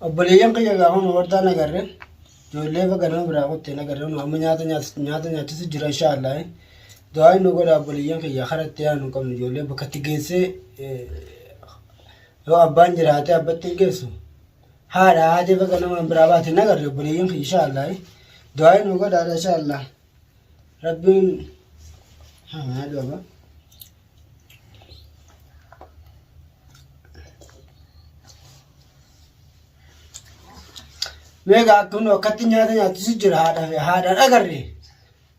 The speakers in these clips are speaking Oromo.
Obboleeyyan kiyya gaafa nu wardaan agarre ijoollee baga nama biraa kutte hin agarre nu amma nyaata nyaata nyaachisu jira inshaallah. Du'aa nu godha obboleeyyan kiyya karaa itti yaanu hin qabnu ijoollee bakka itti geessee yoo abbaan jiraate abbatti hin geessu. Haadha haati baga nama biraa baate hin agarre obboleeyyan kiyya inshaallah. Du'aa nu godha inshaallah. Rabbiin haa du'a. Meeqa akkuma akkatti nyaata nyaachisu jira haadha haadhaan agarre.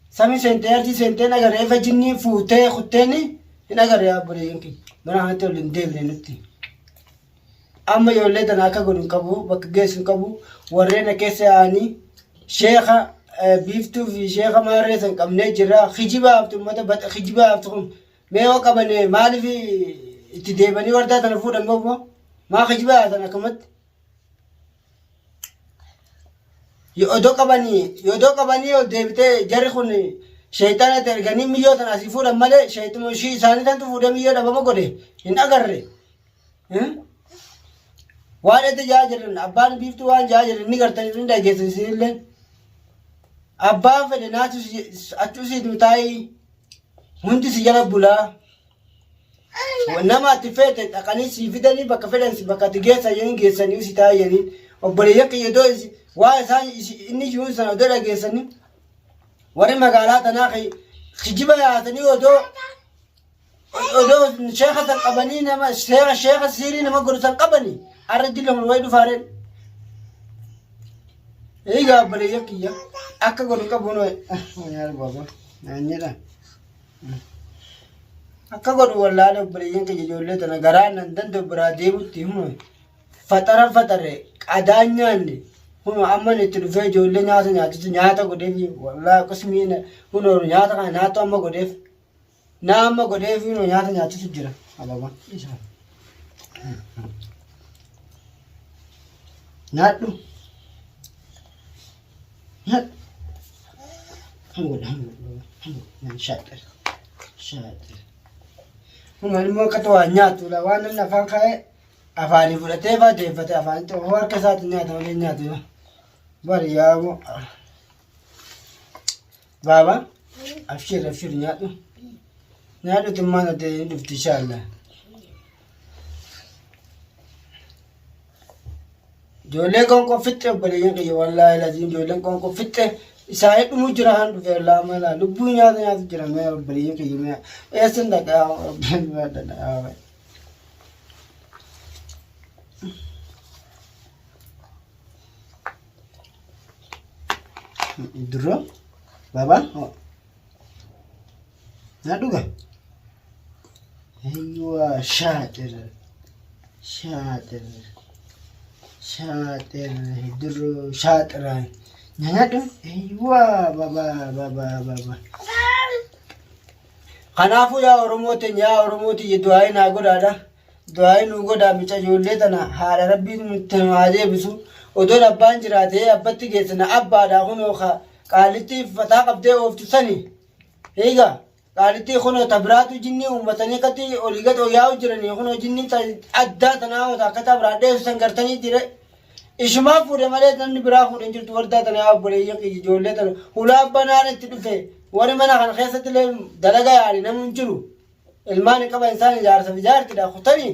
Samii seentee ardii seentee hin agarre efa jinnii fuutee kutteeni hin agarre obboleeyyan kiyya. Mana kanatti ol hin deebine nutti. Amma ijoollee tana akka godhu hin qabu bakka geessu hin qabu warreen keessa yaa'anii sheeka biiftuu fi sheeka maarree san qabnee jira kijiba haftu uummata baxa kijiba haftu kun mee yoo qabane maaliif itti deebanii wardaa tana fuudhan bobboo maa kijiba haatan akkamatti odoo qabanii odoo qabanii ol deebitee jarri kun sheeyxaana itti erganii miyyoo tana asii fuudhan malee sheeyxuma ishii isaanii tantu fuudhee miyyoo dhabama godhe hin agarre. Waan itti jaa jiran abbaan biiftuu waan jaa jiran ni gartanii ni dhageessan isinillee. Abbaan fedhe naatu achuu siitu taa'ii hundi si jala bulaa. Nama ati feete dhaqanii sii fidanii bakka fedhan si bakka ati geessan jedhanii geessanii si taa'anii obboleeyyan kiyya iddoo waa isaan inni jiruun sana odoo dhageessanii warri magaalaa tanaa kijiba yaasanii odoo odoo sheekha san qabanii nama sheekha sheekha siirii nama godhu san qabanii arra jilla kun wayi dhufaareen. Egaa obboleeyyan kiyya akka godhu qabu noo yaa baba naan jedha. Akka godhu wallaale obboleeyyan kiyya ijoollee tana garaa nan danda'u biraa deemutti hunu faxara faxare qadaan nyaanne hunu amma itti dhufee ijoollee nyaata nyaachisu nyaata godheef wallaahi qismii hunu nyaata kana nyaatu amma godheef naa amma godheef hunu nyaata nyaachisu jira ababa nyaadhu nyaadhu Hamma shaaxir shaaxir. Kun immoo akka waa nyaatu la waan namni afaan kaa'e afaanii fudhatee faa deeffate afaanitti ofoo harka isaatiin nyaata malee nyaatu. Bari yaamu. Baaba abshir abshir nyaadhu. Nyaadhu tummaan ati hin dhufti inshallah. Ijoollee qoonqoo fixxe obboleeyyan kiyya wallaahi laziin ijoolleen qoonqoo fixxe isaanii dhumuu jira han dhufe laa mala lubbuu nyaata nyaatu jira mee obboleeyyan kiyya mee eessan dhaqaa obboleeyyan Duro baba na dhuga Ayyuwa shaaxir shaaxir shaaxir duro shaaxira nyaadhu ayyuwa baba baba baba Kanaafuu yaa Oromoo teenya yaa Oromoo tiyya du'aa'ii naa godhaadha. Du'aa'ii nuu godhaa mica ijoollee tana haadha rabbiin nutti haa deebisu. Odoon abbaan jiraatee abbatti geessina abbaadha kunoo ka qaalittii fataa qabdee ooftu sani. Eegaa qaalittii kunoo ta biraatu jinnii uummatanii akkatti olii gad yaa'u jiranii kunoo jinnii ta addaa tanaa hoo ta akkataa biraa dheessu san gartanii jire. Ishumaa fuudhe malee namni biraa fuudhe hin jirtu wardaa tana yaa obboleeyyan kiyya ijoollee tana hulaa banaan itti dhufe warri mana kana keessatti illee dalagaa yaali namni hin jiru. Ilmaan hin qaban isaan ijaarsa fi jaartidha kutanii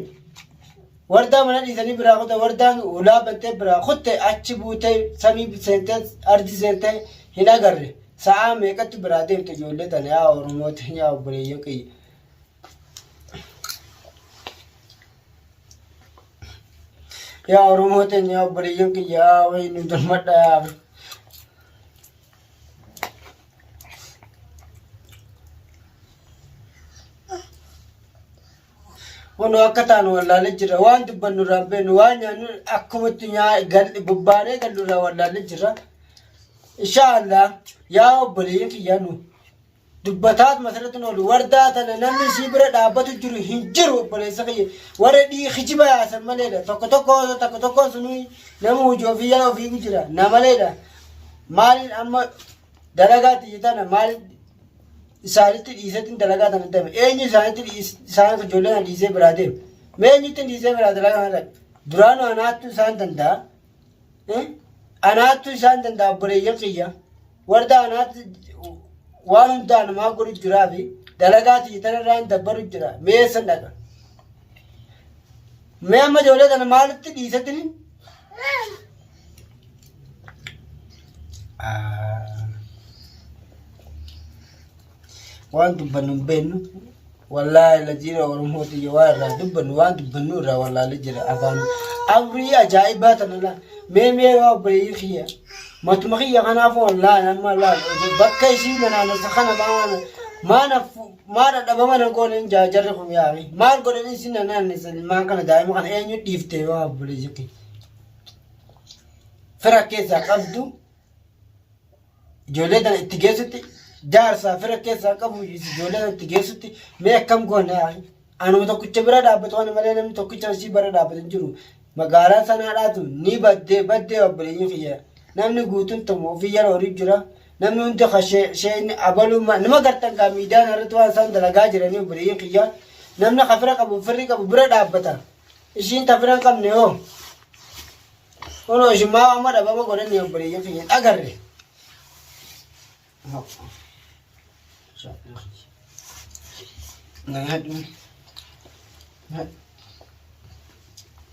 wardaa mana dhiisanii biraa kutte wardaan hulaa bantee biraa kutte achi buutee samii seentee ardi seentee hin agarre sa'aa meeqatti biraa deemte ijoollee tana yaa Oromooti yaa obboleeyyan kiyya. Yaa Oromoo teenya yaa obboleeyyan kiyya yaa wayi nu birmadha yaa. Kunoo akka taanu wallaalee jirra. Waan dubbannu irraa hin beeknu. Waan nyaannu akkumatti bobbaanee gallu irraa wallaalee jirra. Inshaallah yaa obboleeyyan kiyya nu dubbataatuma asirratti hin oolu. Wardaa tana namni isii bira dhaabbatu jiru hin jiru obboleessa kiyya. Warra dhii kijiba yaasan maleedha. Tokko tokko tokko tokkoon sunuu nama hojii ofii jala ofii jira. Na maleedha. Maaliin amma dalagaa tiyya tana maal isaanitti dhiisetti dalagaa tana deeme. Eenyu isaanitti isaan ijoollee kana dhiisee biraa deeme. Mee eenyutti dhiisee biraa dalagaa kana dhabe. Duraanuu anaattu isaan danda'a. Anaattu isaan danda'a obboleeyyan kiyya. Warda anaatti waan hundaa namaa godhu jiraa fi dalagaa tiyya tanarraa hin dabbaru jira. Mee eessan dhaqa? Mee amma ijoollee tana maalitti dhiisettini? Waan dubbannu hin beeknu. Wallaahi lajiira Oromoo tiyya waa irraa dubbannu waan dubbannu irraa wallaalee jira afaan abrii ajaa'ibaa tana laa mee mee waa obboleeyyii kiyya matuma kiyya kanaafuu wallaahi amma laal bakka isii nanaanessa kana maana maana maana dhabama na goone hin jaa jarri kun yaa'e maal godhanii isin nanaannessa ilmaan kana daa'ima kana eenyu dhiifte waa obboleeyyii kiyya fira keessaa qabdu Ijoollee tana itti geessutti jaarsaa fira keessaa qabu ijoollee tana itti geessutti mee akkam goona anuma tokkicha bira dhaabbatu kana malee namni tokkicha isii bira dhaabbatu hin jiru. Magaalaa sanaadhaatu ni baddee baddee obboleeyyiin kiyya namni guutuun tokko ofii jala horii jira. Namni hundi ka sheen abaluu nama gartan gaa miidiyaan irratti waan isaan dalagaa jiranii obboleeyyiin kiyya namni ka fira qabu firri qabu bira dhaabbata. Ishiin ta fira hin qabne hoo. Kunoo isin maa amma dhabama godhanii obboleeyyan keenya hin agarre. Nyaadhu.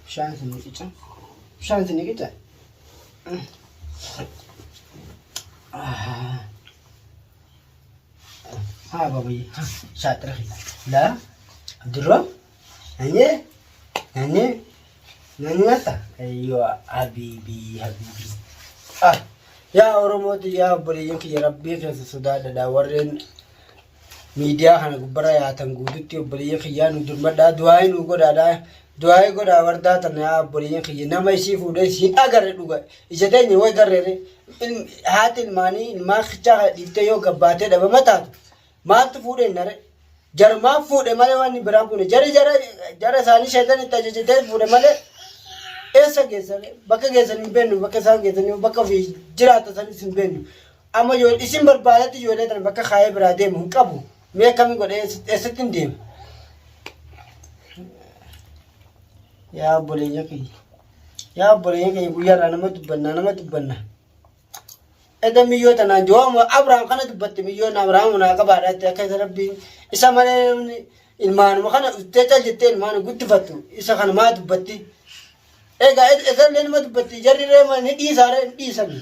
Bishaan isin ni qica. Bishaan isin ni qica. Haa babayye. Shaaxira kiyya. Laa. Abdurroo. Nanyee. Nanyee. Nanyata. Ayyoo habiibii habiibii. Ah yaa Oromooti yaa obboleeyyan kiyya rabbii keessa sodaadhadha warreen miidiyaa kana gubbarra yaatan guututti obboleeyyan kiyyaa nu dirmadhaa du'aayii nu godhaadha du'aayii godhaa wardaa tana yaa obboleeyyan kiyya nama isii fuudhee isii agarre dhuga ija teenya way garreere haati ilmaanii ilmaan kichaa kana dhiiftee yoo gabbaatee dhabama taatu Maaltu fuudhe nare? Jarumaa fuudhe malee waan biraan fuudhe. Jari jara jara isaanii shaytan itti ajajatee fuudhe malee eessa geessan bakka geessan hin beeknu bakka isaan geessan bakka ofii jiraatan sanis hin beeknu. Amma yoo isin barbaadetti ijoollee tana bakka kaayee biraa deemu hin qabu. Mee akkamiin godhe eessatti hin deemu? Yaa obboleeyyan kiyya. Yaa obboleeyyan kiyya guyyaarraa nama dubbannaa nama dubbannaa. Eda miyyoo tanaan jooma Abrahaam kana dubbatte miyyoon Abrahaam naa qabaadha jette akka isa rabbiin isa malee namni ilmaanuma kana uttee cal jettee ilmaan guddifattu isa kana maa dubbatti. Egaa isallee nama dubbatti jarri reema ni dhiisaare hin dhiisani.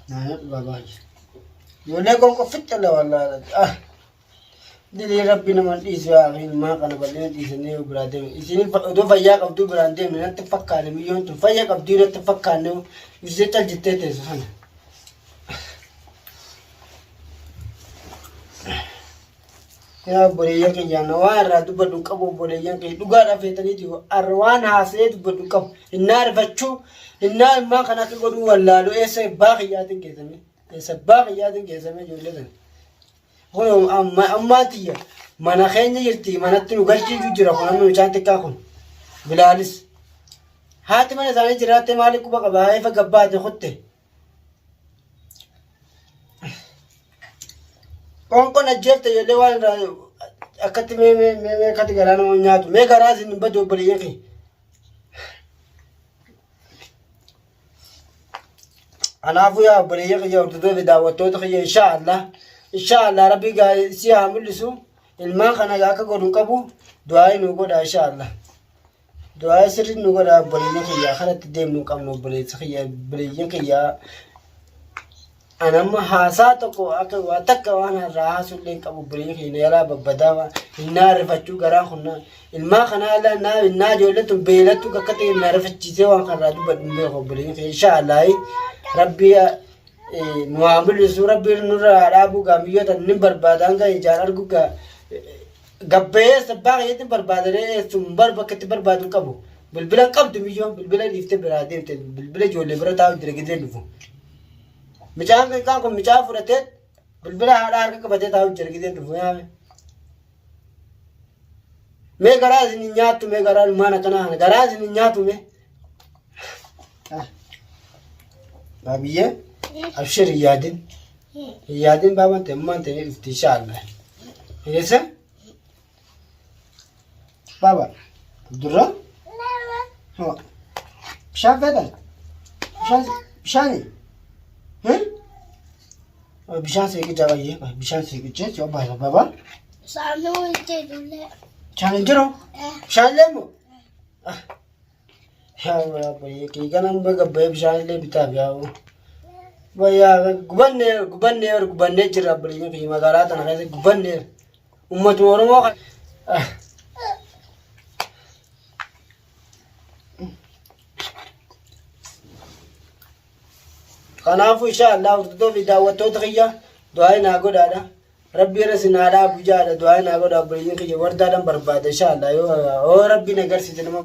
Naannoo babaa jira. Ijoollee qoonqoo ficcala wallaahi. Ah. Dilii rabbi nama dhiisu yaa akhi ilmaan kana bal'ina dhiisanii yoo biraa deemne. Isin odoo fayyaa qabduu biraan deemne natti hin fakkaanne miyyoon tun fayya qabduu natti hin fakkaanne ibsitee cal jettee teessu sana. Yaa obboleeyyan kiyya ana waan irraa dubbadhu hin qabu obboleeyyan kiyya dhugaadhaaf feetaniiti arra waan haasa'ee dubbadhu hin qabu innaa rifachuu innaa ilmaan kana akka godhuu wallaalu eessa abbaa kiyyaatiin geessame eessa abbaa kiyyaatiin geessame ijoollee sana kun amma ammaa tiyya mana keenya jirti manatti nu galchiitu jira kun amma mucaan xiqqaa kun bilaalis haati mana isaanii jiraattee maaliif quba qaba efa gabbaate kutte Qoonqoon ajjeefte ijoollee waan irraa akkatti mee mee mee mee akkatti garaa nama nyaatu mee garaa isin hin badu obboleeyyan kee. Kanaafuu yaa obboleeyyan kiyya hordoftoota fi daawwattoota kiyya inshaa Allah inshaa Allah rabbii si haa mul'isu ilmaan kana akka godhu hin qabu du'aa nu godha inshaa Allah. Du'aa sirrii nu godhaa obboleeyyan kiyya kanatti deemnu hin qabnu obboleessa kiyya obboleeyyan kiyya an amma haasaa tokko akka waa takka waan irraa haasuu illee hin qabu obboleeyyan kiyya na jalaa babbadaa waan innaa rifachuu garaa kun ilmaa kanaa ilaa naa innaa ijoolleen tun beelattu akka ta'e na rifachiisee waan kanarraa dubbadhu hin beeku obboleeyyan kiyya inshaa Allaahi rabbii nu haa mul'isu rabbii nurraa haa dhaabuu gaamiyyoota ni barbaada hanga ijaan argu gaa Gabbayee sabbaa kiyyatti barbaadanii eessum bar bakka itti barbaadu qabu. Bilbila hin qabdu miyyoon bilbila dhiiftee biraa deemte bilbila ijoollee bira taa'u jira gidee dhufu. Mucaan xiqqaan kun mucaa fudhatee bilbila haadhaa harka qabatee taa'u jira gidee dhufu yaame. Mee garaa isin hin nyaattu mee garaa ilmaan akkanaa kana garaa isin hin nyaatu mee. Babiyyee abshir hin yaadin. Hin yaadin baabaan ta'e ammaan ta'e ni dhufti inshaallah. Eessa? Baaba. Abdurraa? Hoo. Bishaan feetan? Bishaan bishaani? Bishaan seeqichaa baay'ee bishaan seeqichee si obbaasa baaba. Saanuu hin jedhullee. Bishaan hin jiru? Bishaan illee moo? Kiiganan baga bahee bishaan illee bitaaf yaa'u. Bayyaa gubannee gubannee gubannee jira obboleeyyan kiyya magaalaa tana keessa gubannee uummatuma Oromoo kan. Kanaafuu insha Allah hordoftoota fi daawwattoota kiyya du'aa naa godhaadha. Rabbi irra sin haa dhaabu jaadha du'aa naa godha obboleeyyan kiyya wardaadhaan barbaada insha Allah yoo rabbi na garsiise nama.